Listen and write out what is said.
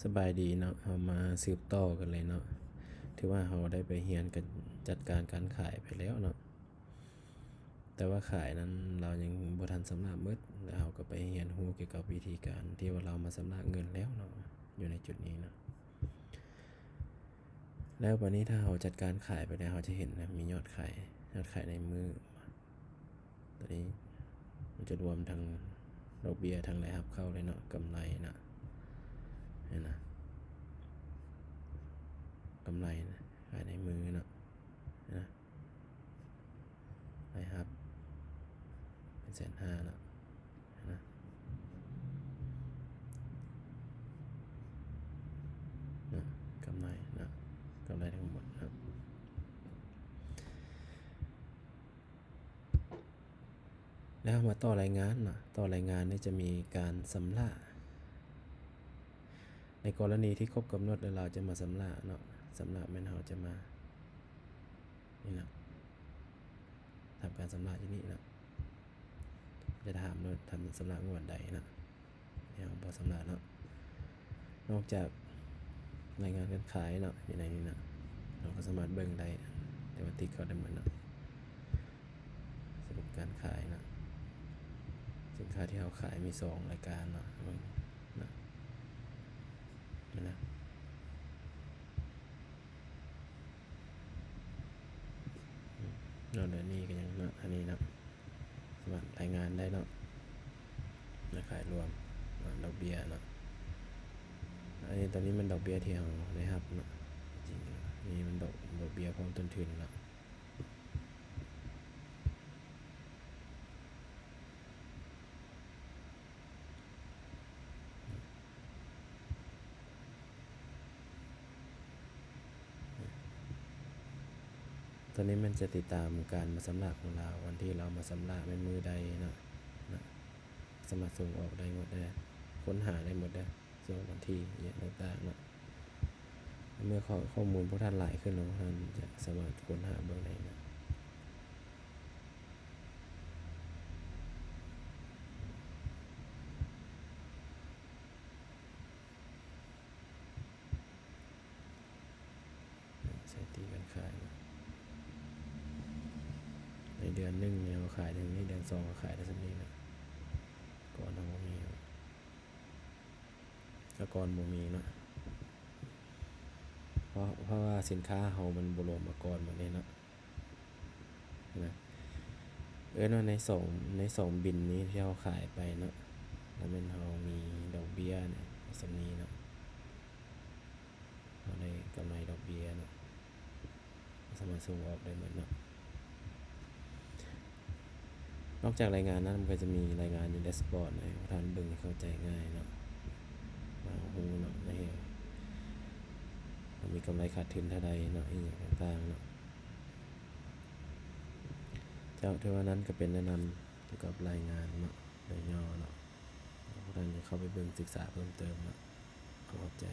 ສະບາຍດີເນາະ, ເຮົາມາສືບຕໍ່ກັນເລີຍເນາະ. ຖືວ່າເຮົາໄດ້ໄປຮຽນການຈັດການການຂາຍໄປແລ້ວເນາະ, ແຕ່ວ່າຂາຍນັ້ນລາວຍັງບໍ່ທັນຊຳລະໝົດ, ແລ້ວເຮົາກໍໄປຮຽນຮູ້ກ່ຽວກັບວິທີການທີ່ວ່າລາວມາຊຳລະເງິນແລ້ວເນາະ, ຢູ່ໃນຈຸດນີ້ເນາະ. ແລ້ວບາດນີ້ຖ້າເຮົາຈັດການຂາຍໄປແລ້ວ ເຮົາຈະເຫັນນະ ມີຍອດຂາຍ, ຍອດຂາຍໃນມື້ ຕົວນີ້ມັນຈະລວມທັງດອກເບ້ຍ ທັງລາຍຮັບເຂົ້າເລີຍເນາະ, ກຳໄລນະ, ເຫັນນະ, ກຳໄລນະ, ຂາຍໃນມື້ເນາະ, ເຫັນນະ, ລາຍຮັບເປັນແສນຫ້າເນາະ, ເຫັນນະ, ນະ, ກຳໄລນະ, ກຳໄລທັງໝົດນະ. ແລ້ວເຮົາມາຕໍ່ລາຍງານເນາະ, ຕໍ່ລາຍງານນີ້ຈະມີການຊຳລະ. ໃນກໍລະນີທີ່ຄົບກຳນົດແລ້ວ ລາວຈະມາຊຳລະເນາະ, ຊຳລະແມ່ນເຮົາຈະມາ ນີ້ນະ, ທຳການຊຳລະຢູ່ນີ້ເນາະ, ຈະຖາມເນາະ ທ່ານຊຳລະງວດໃດເນາະ. ເຮົາບໍ່ຊຳລະເນາະ, ນອກຈາກລາຍງານການຂາຍເນາະ ຢູ່ໃນນີ້ເນາະ, ເຮົາກໍສາມາດເບິ່ງໄດ້ ແຕ່ວ່າຕິກເຂົ້າໄດ້ໝົດເນາະ. ສະຫຼຸບການຂາຍເນາະ, ສິນຄ້າທີ່ເຮົາຂາຍມີສອງລາຍການເນາະ, ເບິ່ງເນາະ, ເຫັນນະ. ເນາະ ດຽວນີ້ກໍຍັງເນາະ ອັນນີ້ເນາະ ສາມາດລາຍງານໄດ້ເນາະ, ລາຍຂາຍລວມເນາະ, ດອກເບ້ຍເນາະ. ອັນນີ້ ຕອນນີ້ມັນດອກເບ້ຍທີ່ເຮົາໄດ້ຮັບເນາະ, ຈິງໆ ນີ້ມັນດອກ ດອກເບ້ຍພ້ອມຕົ້ນທຶນເນາະ. ຕົວນີ້ມັນຈະຕິດຕາມການມາຊຳລະຂອງລາວ, ວັນທີ່ລາວມາຊຳລະແມ່ນມື້ໃດເນາະ, ນະ, ສາມາດສົ່ງອອກໄດ້ໝົດເດີ, ຄົ້ນຫາໄດ້ໝົດເດີ. ຊ່ວງວັນທີ ອີ່ຫຍັງຕ່າງໆເນາະ. ເມື່ອຂໍ້ ຂໍ້ມູນພວກທ່ານຫຼາຍຂຶ້ນແລ້ວ ພວກທ່ານຈະສາມາດຄົ້ນຫາເບິ່ງໄດ້ເນາະ. ສະຖິຕິການຂາຍເນາະ, ໃນເດືອນໜຶ່ງນີ້ເຮົາຂາຍເທົ່ານີ້, ເດືອນສອງກໍຂາຍໄດ້ສ່ຳນີ້ເນາະ, ກ່ອນເຮົາບໍ່ມີເນາະ. ອາກອນບໍ່ມີເນາະ, ເພາະ ເພາະວ່າສິນຄ້າເຮົາມັນບໍ່ລວມອາກອນໝົດເດ້ເນາະ, ນະ. ເອີ້ນວ່າໃນສອງ ໃນສອງບິນນີ້ທີ່ເຮົາຂາຍໄປເນາະ, ລະແມ່ນເຮົາມີດອກເບ້ຍນີ້ສ່ຳນີ້ເນາະ, ເຮົາໄດ້ກຳໄລດອກເບ້ຍເນາະ. ສາມາດສົ່ງອອກໄດ້ໝົດເນາະ. ນອກຈາກລາຍງານນັ້ນ ມັນກໍຈະມີລາຍງານຢູ່ແດັຊບອດໃຫ້ພວກທ່ານເບິ່ງໃຫ້ເຂົ້າໃຈງ່າຍເນາະ, ວ່າເຮົາຮູ້ເນາະ ໃນເຮົາມີກຳໄລຂາດທຶນເທົ່າໃດເນາະ, ອີ່ຫຍັງຕ່າງໆເນາະ. ເຈົ້າ ຖືວ່ານັ້ນກໍເປັນແນະນຳກ່ຽວກັບລາຍງານເນາະ ໂດຍຫຍໍ້ເນາະ, ພວກທ່ານຈະເຂົ້າໄປເບິ່ງສຶກສາເພີ່ມເຕີມເນາະ. ຂໍຂອບໃຈ.